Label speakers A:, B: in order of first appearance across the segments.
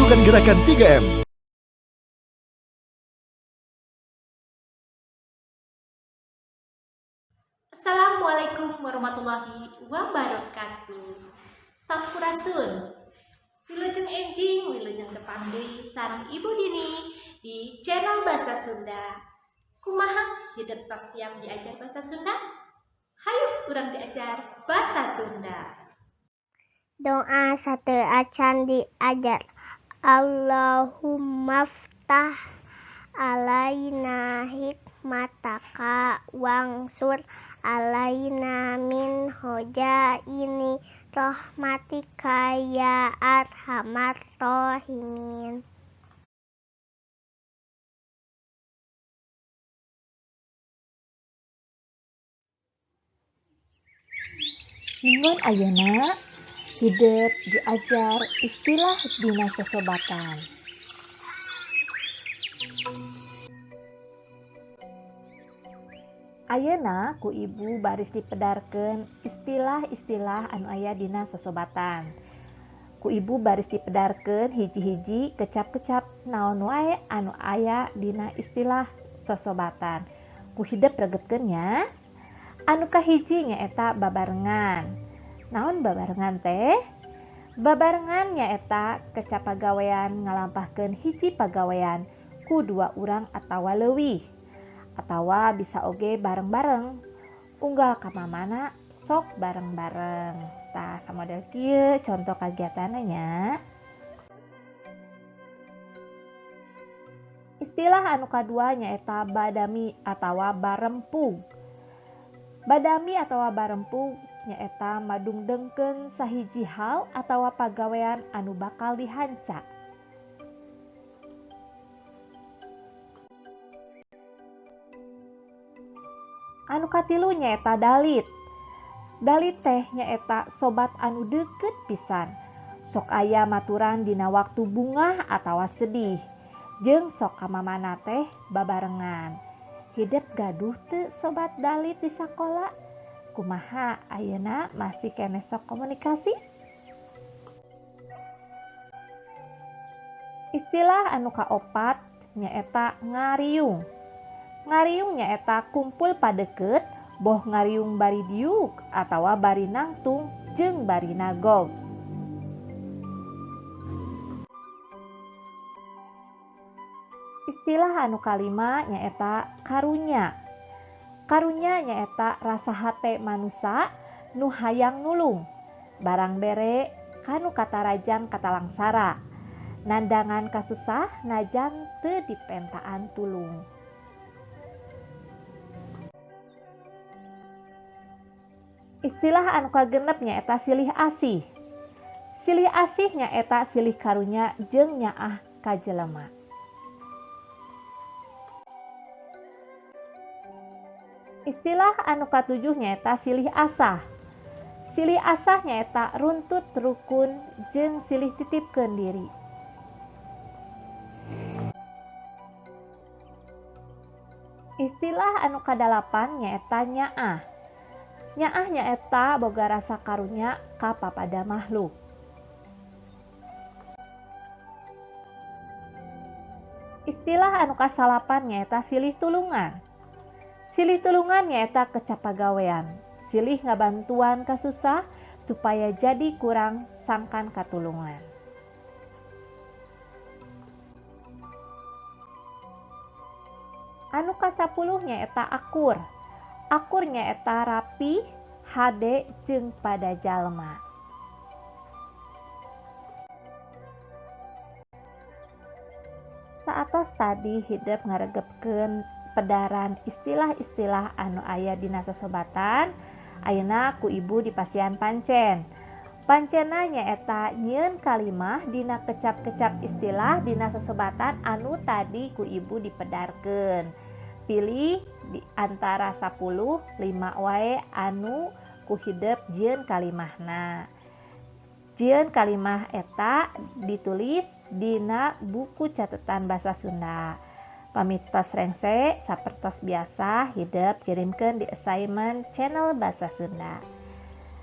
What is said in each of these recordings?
A: Lakukan gerakan 3M.
B: Assalamualaikum warahmatullahi wabarakatuh. Sampurasun. Wilujeng enjing, wilujeng tepang deui sareng Ibu Dini di channel Bahasa Sunda. Kumaha, hidep tos siap diajar bahasa Sunda? Hayu urang diajar bahasa Sunda.
C: Doa sateuacan diajar. Allahumaftah alaina hikmataka wangsur alaina min khozaini rahmatika ya arhamar rahimin.
D: Minggon ayeuna hidep diajar istilah dina sosobatan. Ayeuna ku ibu baris dipedarkeun istilah-istilah anu aya dina sosobatan. Ku ibu baris dipedarkeun hiji-hiji kecap-kecap naon wae anu aya dina istilah sosobatan. Ku hidep regetkeun nya. Anu kahiji nyaeta babarengan. Naon babarengan teh? Babarengan nyaeta kecap pagawean ngalampahkeun hiji pagawean ku dua urang atawa leuwih. Atawa bisa oge bareng-bareng. Unggal ka mamana sok bareng-bareng. Tah, samodel kieu contoh kagiatanna nya. Istilah anu kadua nyaeta badami atawa barempug. Badami atawa barempug nyaeta madungdengkeun sahiji hal atawa pagawean anu bakal dihanca. Anu katilu nyaeta dalit. Dalit teh nyaeta sobat anu deukeut pisan. Sok aya maturan dina waktu bungah atawa sedih. Jeung sok ka mamana teh babarengan. Hidep gaduh teu sobat dalit di sakola? Kumaha ayeuna masih keneh sok komunikasi? Istilah anu kaopat nyaeta ngariung. Ngariung nyaeta kumpul padeukeut, boh ngariung bari diuk atawa bari nangtung jeung bari nagog. Istilah anu kalima nyaeta karunya. Karunya nyaeta rasa hate manusa nu hayang nulung, barang bere kanu katarajang katalangsara, nandangan kasusah najan teu dipentaan tulung. Istilah anu kagenep nyaeta silih asih. Silih asih nyaeta silih karunya jeung nyaah ka jelema. Istilah anu katujuh nyaeta silih asah. Silih asah nyaeta runtut rukun jeung silih titipkeun diri. Istilah anu kadalapan nyaeta nyaah. Nyaah nyaeta boga rasa karunya ka papada makhluk. Istilah anu kasalapan nyaeta silih tulungan. Silih tulungan nyaeta kecap pagawean. Silih ngabantuan kasusah supaya jadi kurang sangkan katulungan. Anu kasapuluh nyaeta akur. Akur nyaeta rapi, hade jeung pada jalma. Saatos tadi hidep ngaregepkeun pedaran istilah-istilah anu aya dina sosobatan, ayeuna ku ibu dipasihan pancen. Pancena nyaeta nyieun kalimah dina kecap-kecap istilah dina sosobatan anu tadi ku ibu dipedarkeun. Pilih di antara 10 5 wae anu ku hidep jieun kalimahna. Jieun kalimah eta ditulis dina buku catatan bahasa Sunda. Pamit tos rengse, sapertos biasa hidep kirimkeun di assignment channel Bahasa Sunda.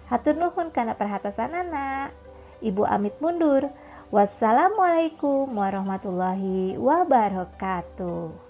D: Hatur nuhun kana perhatosanana. Ibu amit mundur. Wassalamualaikum warahmatullahi wabarakatuh.